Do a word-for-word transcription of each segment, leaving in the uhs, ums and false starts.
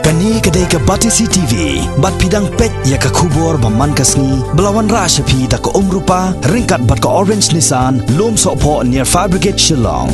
Kane ka dei ka Batesi T V, bad phi dang peit ïa ka khubor ba man ka sngi, ba la wanrah sha phi da ka Umrupa, ryngkat bad ka Orange Nissan, Lumsohphoh near Fire Brigade Shillong.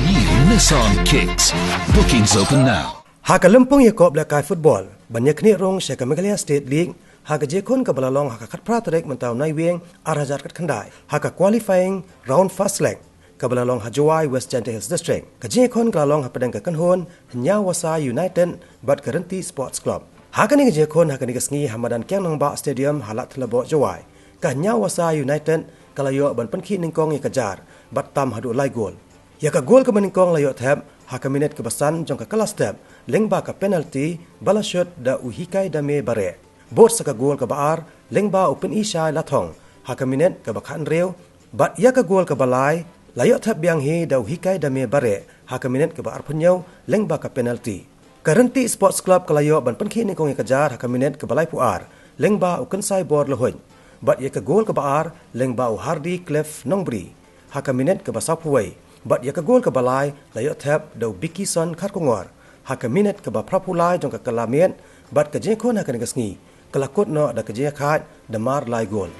New Nissan Kicks. Bookings open now. Ha ka lympung ïakop lehkai football ban ïakhnieh rung sha ka Meghalaya State League, ha ka jingïakhun kaba la long ha ka khatphra tarik mynta u Naiwieng ar hajar khatkhyndai, ha ka qualifying round first leg kaba la long ha Jowai, West Jaintia Hills District. Ka jingïakhun ka la long hapdeng ka kynhun Hynñiewwasa United bad ka Ryntih Sports Club. Ha kane ka jingïakhun ha kane ka sngi ha madan Kiang Nangbah Stadium ha Ladthadlaboh, Jowai, ka Hynñiewwasa United ka la ïoh ban pynkhih nyngkong ïa ka jar bad tam haduh lai gol. Ïa ka gol kaba nyngkong la ïoh thep ha ka minit kaba san jong ka kylla step lyngba ka penalty ba la shut da u Hikai Dame Bareh. Bud sa ka gol kaba ar lyngba u Pynishai Lathong ha ka minit kaba khathynriew, bad ïa ka gol kaba lai la ïoh thep biang hi da u Hikai Dame Bareh ha ka minit kaba arphew hynñiew lyngba ka penalty. Ka Ryntih Sports Club ka la ïoh ban pynkhih nyngkong ïa ka jar ha ka minit kaba laiphew ar lyngba u Kynsaibor Lahuid, bad ïa ka gol kaba ar lyngba u Hardy Cliff Nongbri ha ka minit kaba sawphew wei, bad ïa ka gol kaba lai la ïoh thep da u Bikison Kharkongor ha ka minit kaba phraphew lai jong ka kylla miet, bad ka jingïakhun ha kane ka sngi ka la kut noh da ka jingïakhaid da mar lai gol.